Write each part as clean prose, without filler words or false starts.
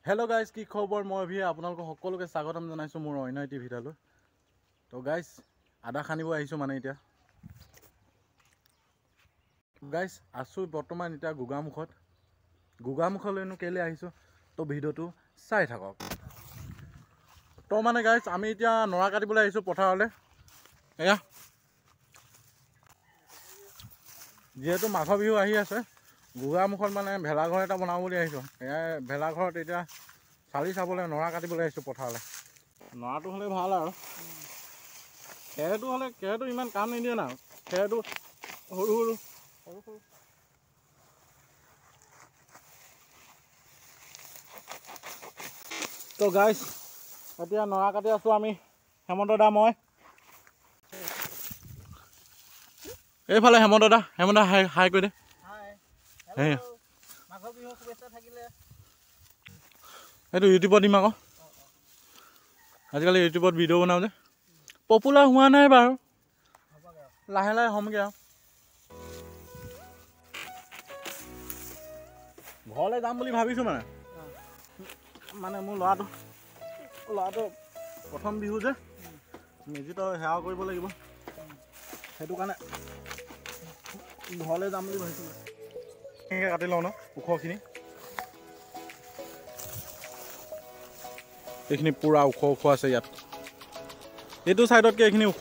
Hello' guys, কি খবৰ? মই অভি, আপোনালোকক সকলোকে স্বাগতম জনাইছোঁ মোৰ অন্য এটি ভিডিঅ'লৈ। তো গাইজ, আদা খান্দিব আহিছোঁ। মানে এতিয়া গাইজ আছোঁ বৰ্তমান এতিয়া গোগামুখত। গোগামুখলৈনো কেলৈ আহিছোঁ, তো ভিডিঅ'টো চাই থাকক। তো মানে গাইজ, আমি এতিয়া নৰা কাটিবলৈ আহিছোঁ পথাৰলৈ। এয়া যিহেতু মাঘৰ বিহু আহি আছে, গোগামুখত মানে ভেলাঘৰ এটা বনাব বুলি আহিছোঁ। এয়াই ভেলাঘৰত এতিয়া চালি চাবলৈ নৰা কাটিবলৈ আহিছোঁ পথাৰলৈ। নৰাটো হ'লে ভাল আৰু খেৰটো হ'লে খেৰটো ইমান কাম নিদিয়ে না, খেৰটো সৰু সৰু সৰু সৰু। তো গাইজ, এতিয়া নৰা কাটি আছোঁ আমি, হেমন্ত দা মই। এইফালে হেমন্ত দা, হেমন্ত হাই হাই কৰি দে। এইটো ইউটিউবত দিম আকৌ, আজিকালি ইউটিউবত ভিডিঅ' বনাওঁ যে। পপুলাৰ হোৱা নাই বাৰু, লাহে লাহে হ'মগৈ আৰু। ঘৰলৈ যাম বুলি ভাবিছোঁ। মানে মানে মোৰ ল'ৰাটো প্ৰথম বিহু যে, মেজিত সেৱা কৰিব লাগিব, সেইটো কাৰণে ঘৰলৈ যাম বুলি ভাবিছোঁ। এনেকৈ কাটি লওঁ ন ওখখিনি, এইখিনি পূৰা ওখ ওখ আছে ইয়াত। এইটো ছাইডতকৈ এইখিনি ওখ।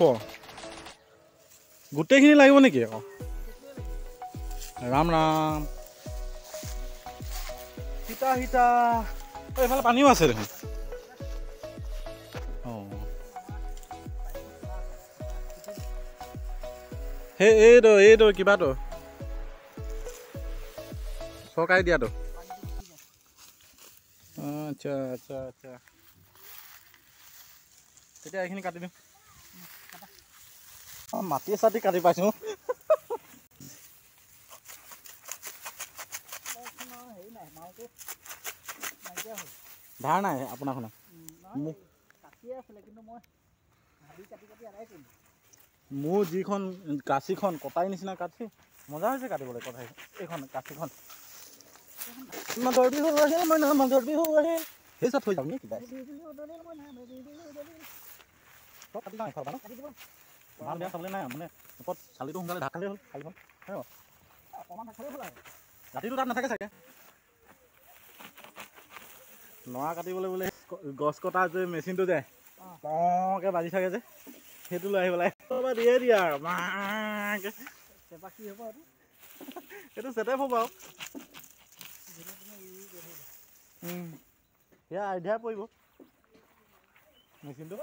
গোটেইখিনি লাগিব নেকি আকৌ? ৰাম ৰাম, সীতা সীতা। এইফালে পানীও আছে দেখোন। অঁ, সেই এইটো কিবাটো চৰকাৰে দিয়াটো। আচ্ছা আচ্ছা আচ্ছা, তেতিয়া এইখিনি কাটি দিওঁ। অঁ, মাটি চাটি কাটি পাইছোঁ। ধাৰ নাই আপোনাৰখনত? মোৰ যিখন কাঁচিখন কটাৰী নিচিনা কাটছি, মজা হৈছে কাটিবলৈ। কটাৰী এইখন কাঁচিখন। মাঘৰ বিহু আহে মইনা, মাঘৰ বিহু আহে। সেই চাত থৈ যাওঁ নে কিবা? কাটি যাওঁ এফালৰ পৰা ন? ভাল বেয়া চাবলৈ নাই, মানে ওপৰত চালিটো সোনকালে ঢাক খালেই হ'ল। চালিখন ৰাতিটো তাত নাথাকে চাগে। নৰা কাটিবলৈ বোলে গছ কটা যে মেচিনটো যে পকে বাজি থাকে যে, সেইটো লৈ আহিব লাগে। দিয়ে দিয়ে আৰু মাকে সেইটো চেটেপ হ'ব আৰু সেয়া আইডিয়া পৰিব মেচিনটো।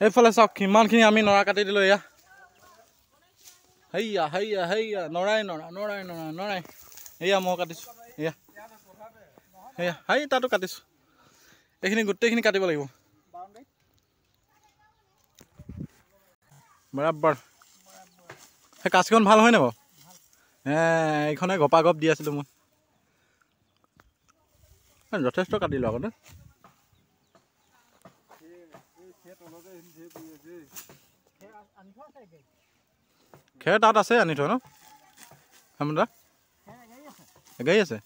এইফালে চাওক কিমানখিনি আমি নৰা কাটি দিলোঁ। এয়া হেইয়া হেইয়া হেইয়া, নৰাই নৰা নৰাই নৰা নৰাই। এয়া মই কাটিছোঁ, এয়া সেয়া হাই তাতো কাটিছোঁ। এইখিনি গোটেইখিনি কাটিব লাগিব বৰাবৰ। সেই কাঁচিখন ভাল হয়নে বাৰু? এইখনে গপা গপ দি আছিলোঁ মই, যথেষ্ট কাটিলোঁ আগতে। খেৰ তাত আছে আনি থোৱা ন হেমন্ত? এগাড়ী আছে।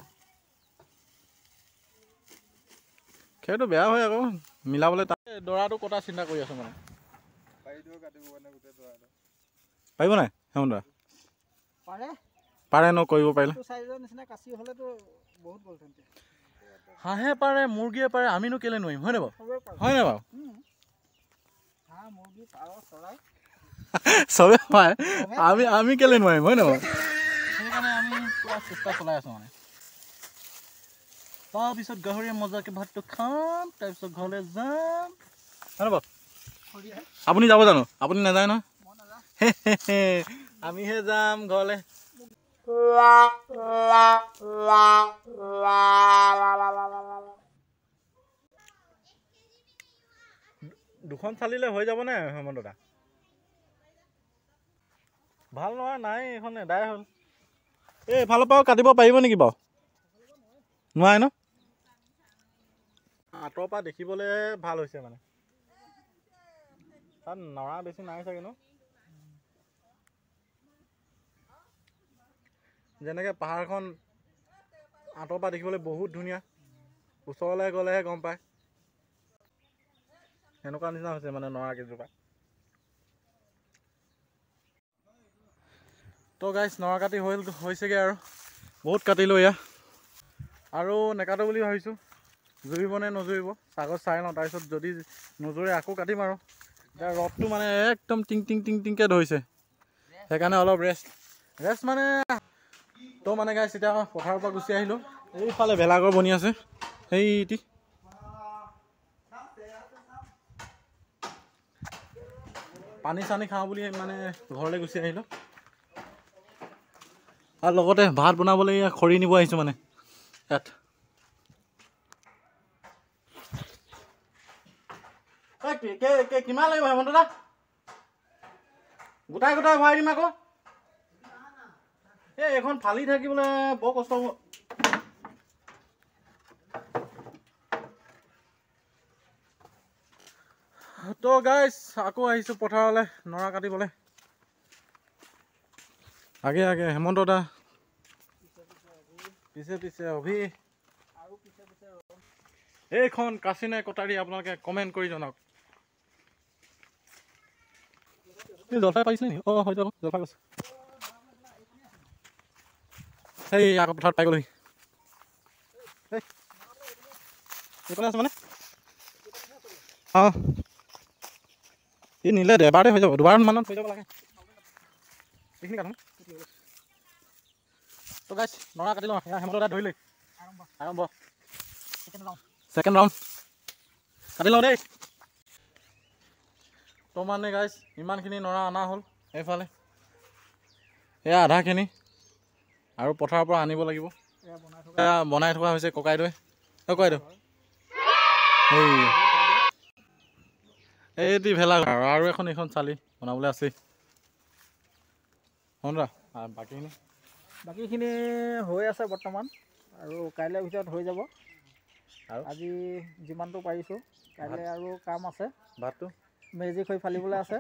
খেৰটো বেয়া হয় আকৌ মিলাবলৈ। তাত দৰাটো কটা চিন্তা কৰি আছোঁ। মানে পাৰিব নাই হেমন্ত? পাৰে ন কৰিব পাৰিলে? হাঁহে পাৰে, মুৰ্গীয়ে পাৰে, আমিনো কেলৈ নোৱাৰিম? হয়নে বাৰু? হয়নে বাৰু? চবে পাৰে, আমি কেলৈ নোৱাৰিম? হয় নহয়? সেইকাৰণে আমি পূৰা চেষ্টা চলাই আছোঁ। মানে তাৰপিছত গাহৰিয়ে মজাকৈ ভাতটো খাম, তাৰপিছত ঘৰলৈ যাম। হয় বাৰু? আপুনি যাব জানো? আপুনি নাযায় নহয়? আমিহে যাম ঘৰলৈ। দুখন চালিলে হৈ যাবনে হেমন্ত দা? ভাল নহয় নাই, এইখন এদাই হ'ল। এই এইফালৰ পৰাও কাটিব পাৰিব নেকি বাৰু? নোৱাৰে ন? আঁতৰৰ পৰা দেখিবলৈ ভাল হৈছে মানে। তাত নৰা বেছি নাই চাগে ন? যেনেকৈ পাহাৰখন আঁতৰৰ পৰা দেখিবলৈ বহুত ধুনীয়া, ওচৰলৈ গ'লেহে গম পায়, সেনেকুৱা নিচিনা হৈছে মানে নৰা কেইজোপা। তো গাইছ নৰা কাটি হৈছেগৈ আৰু, বহুত কাটিলোঁ এয়া, আৰু নেকাটো বুলি ভাবিছোঁ। জুৰিব নে নজুৰিব আগত চাই লওঁ, তাৰপিছত যদি নজুৰে আকৌ কাটিম আৰু। এতিয়া ৰ'দটো মানে একদম টিং টিং টিং টিংকৈ ধৰিছে, সেইকাৰণে অলপ ৰেষ্ট ৰেষ্ট মানে। তো মানে গাইছ এতিয়া পথাৰৰ পৰা গুচি আহিলোঁ। এইফালে ভেলাঘৰ বনি আছে, সেইটি পানী চানী খাওঁ বুলি মানে ঘৰলৈ গুচি আহিলোঁ। আৰু লগতে ভাত বনাবলৈ খৰি নিব আহিছোঁ মানে ইয়াত। কিমান লাগিব হেমন্ত দা? গোটাই গোটাই ভৰাই দিম আকৌ। এই এইখন ফালি থাকিবলৈ বৰ কষ্ট হ'ব। তো গাইছ আকৌ আহিছোঁ পথাৰলৈ নৰা কাটিবলৈ। আগে আগে হেমন্ত দা, পিছে পিছে অভি। এইখন কাচিনে কটাৰী আপোনালোকে কমেণ্ট কৰি জনাওক। জলফাই পাৰিছিলে নেকি? অঁ হয়তো জলফাই গছ। সেই আকৌ পথাৰত পাই গ'লোহি। এইফালে আছে মানে। অঁ এই নিলে এবাৰতে হৈ যাব, দুবাৰ মানত হৈ যাব লাগে। এইখিনি কাটো। তো গাইছ নৰা কাটি লওঁ। হেমন্ত দা ধৰিলে আৰম্ভ, ছেকেণ্ড ৰাউণ্ড কাটি লওঁ দেই। তো মানে গাইছ ইমানখিনি নৰা অনা হ'ল এইফালে, এয়া আধাখিনি আৰু পথাৰৰ পৰা আনিব লাগিব। এয়া বনাই থকা হৈছে ককাইদেৱে। অ ককাইদেউ, এইটি ভেলাঘৰ আৰু এখন এইখন চালি বনাবলৈ আছেই। বাকীখিনি বাকীখিনি হৈ আছে বৰ্তমান, আৰু কাইলৈৰ ভিতৰত হৈ যাব। আৰু আজি যিমানটো পাৰিছোঁ, কাইলৈ আৰু কাম আছে। ভাতটো মেজিক হৈ ফালিবলৈ আছে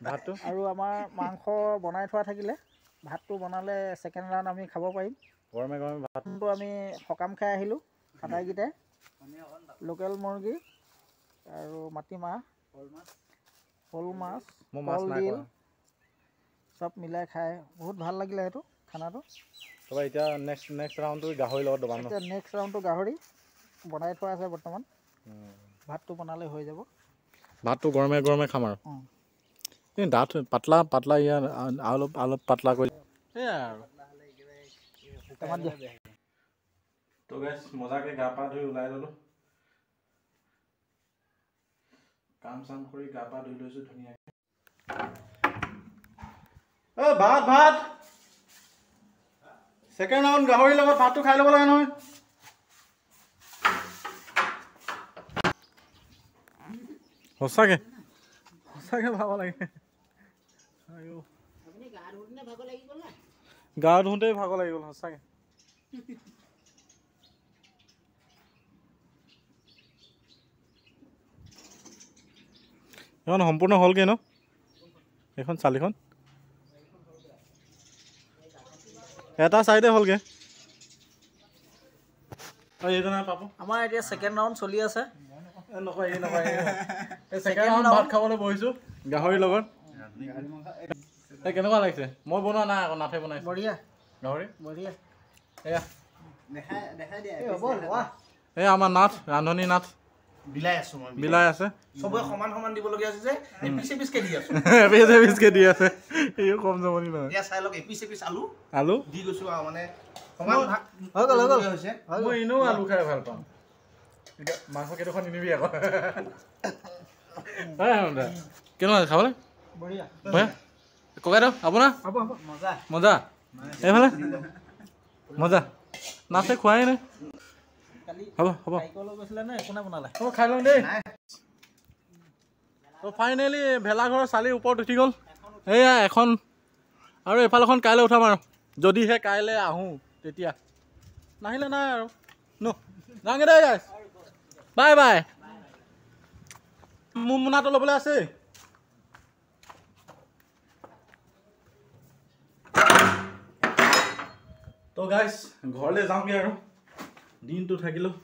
ভাতটো, আৰু আমাৰ মাংস বনাই থোৱা থাকিলে ভাতটো বনালে ছেকেণ্ড ৰাউণ্ড আমি খাব পাৰিম। গৰমে গৰমে ভাতটো আমি সকাম খাই আহিলোঁ আটাইকেইটাই, লোকেল মুৰ্গী আৰু মাটিমাহ, শ'ল মাছ, কলডিল চব মিলাই খাই বহুত ভাল লাগিলে সেইটো খানাটো। তাৰপৰা এতিয়া নেক্সট ৰাউণ্ডটো গাহৰিৰ লগত দবাম ন? এতিয়া নেক্সট ৰাউণ্ডটো গাহৰি বনাই থোৱা আছে বৰ্তমান, ভাতটো বনালে হৈ যাব। ভাতটো গৰমে গৰমে খাম আৰু। এই ডাঠ পাতলা পাতলা ইয়াৰ অলপ অলপ পাতলা কৰি সেয়াই আৰু। তো গাইছ মজাকৈ গা পা ধুই ওলাই ল'লোঁ, কাম চাম কৰি গা পা ধুই লৈছোঁ ধুনীয়াকৈ। অ ভাত ভাত ছেকেণ্ড ৰাউণ্ড গাহৰিৰ লগত ভাতটো খাই ল'ব লাগে নহয়। সঁচাকৈ সঁচাকৈ ভাব লাগে। গা ধুওঁতেই ভাগৰ লাগি গ'ল সঁচাকৈ। এইখন সম্পূৰ্ণ হ'লগৈ ন? এইখন চালিখন এটা চাইডে হ'লগৈ। আমাৰ এতিয়া ছেকেণ্ড ৰাউণ্ড চলি আছে। নকয় নকয়, ছেকেণ্ড ৰাউণ্ড ভাত খাবলৈ বহিছোঁ গাহৰিৰ লগত। এই কেনেকুৱা লাগিছে? মই বনোৱা নাই আকৌ, নাথে বনাইছে। বঢ়িয়া গাহৰি বঢ়িয়া। এয়া এই আমাৰ নাথ, ৰান্ধনী নাথ। বিলাই আছো মই, বিলাই আছে। চবে সমান সমান দিবলগীয়া আছে যে এপিচ এপিচকে দি আছো, এপিচ এপিচকে দি আছে। এইও কম জমনি নহয়। এতিয়া চাই লওক, এপিচ এপিচ আলু আলু দি গৈছো আৰু মানে সমান ভাগ হৈ গ'ল, হৈ গ'ল হৈছে। মই এনেও আলু খাই ভাল পাওঁ। এতিয়া মাংস কেইডোখৰ নিনিবি আকৌ। কেনেকুৱা খাবলৈ? বঢ়িয়া বঢ়িয়া। ককাইদেউ আপোনাৰ মজা মজা? এইফালে মজা। নাচে খোৱাই নাই। হ'ব হ'ব, হ'ব খাই লওঁ দেই। তো ফাইনেলি ভেলাঘৰৰ চালিৰ ওপৰত উঠি গ'ল। এয়া এখন আৰু এইফালেখন কাইলৈ উঠাম আৰু, যদিহে কাইলৈ আহোঁ তেতিয়া, নাহিলে নাই আৰু ন। যাওঁগৈ দেই গাইছ। Bye bye. মোৰ মোনাটো ল'বলৈ আছে। তো গাইছ ঘৰলৈ যাওঁগৈ আৰু, দিনটো থাকিলোঁ।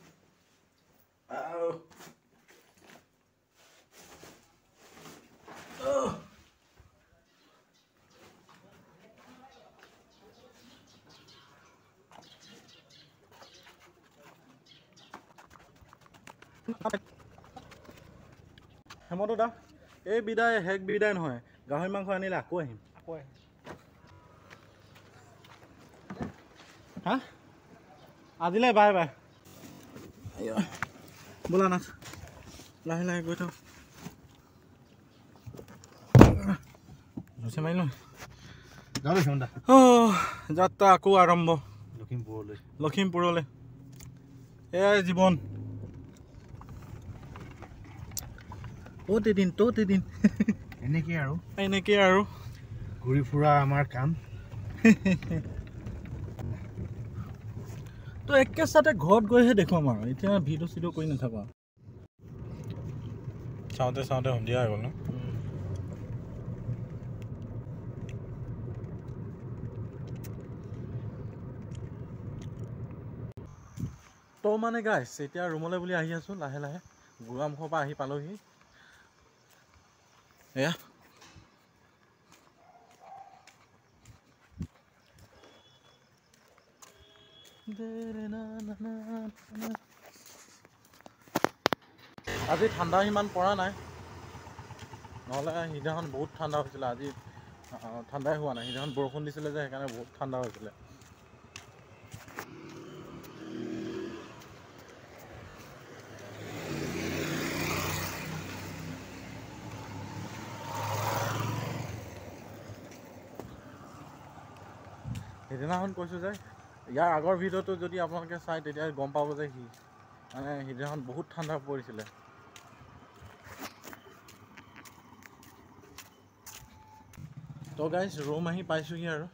হেমন্ত দা, এই বিদায় শেষ বিদায় নহয়, গাহৰি মাংস আনিলে আকৌ আহিম। আকৌ আহিম। হা, আজিলৈ বাই বাই। বোলা নাচ, লাহে লাহে গৈ থাক। মাৰিলোঁ। যাত্ৰা আকৌ আৰম্ভ লখিমপুৰলৈ। লখিমপুৰলৈ, এয়াই জীৱন। অ'ত এদিন ত'ত এদিন, এনেকেই আৰু, এনেকেই আৰু ঘূৰি ফুৰা আমাৰ কাম। তো একে চাতে ঘৰত গৈহে দেখুৱাম আৰু, এতিয়া ভিডিঅ' চিডিঅ' কৰি নাথাকোঁ আৰু। চাওঁতে চাওঁতে সন্ধিয়া হৈ গ'ল ন। তো মানে গাইছ এতিয়া ৰুমলৈ বুলি আহি আছোঁ লাহে লাহে, গোগামুখৰ পৰা আহি পালোহি। এয়া আজি ঠাণ্ডা সিমান পৰা নাই, নহ'লে সিদিনাখন বহুত ঠাণ্ডা হৈছিলে। আজি ঠাণ্ডাই হোৱা নাই, সিদিনাখন বৰষুণ দিছিলে যে, সেইকাৰণে বহুত ঠাণ্ডা হৈছিলে। সিদিনাখন কৈছোঁ যে ইয়াৰ আগৰ ভিডিঅ'টো যদি আপোনালোকে চায় তেতিয়া গম পাব যে সি মানে সিদিনাখন বহুত ঠাণ্ডা পৰিছিলে। তো গাইজ ৰুম আহি পাইছোঁহি আৰু।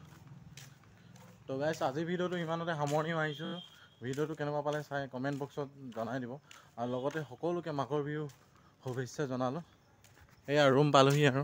তো গাইজ আজিৰ ভিডিঅ'টো ইমানতে সামৰণি মাৰিছোঁ। ভিডিঅ'টো কেনেকুৱা পালে চাই কমেণ্ট বক্সত জনাই দিব, আৰু লগতে সকলোকে মাঘৰ বিহু শুভেচ্ছা জনালোঁ। এয়া ৰুম পালোহি আৰু।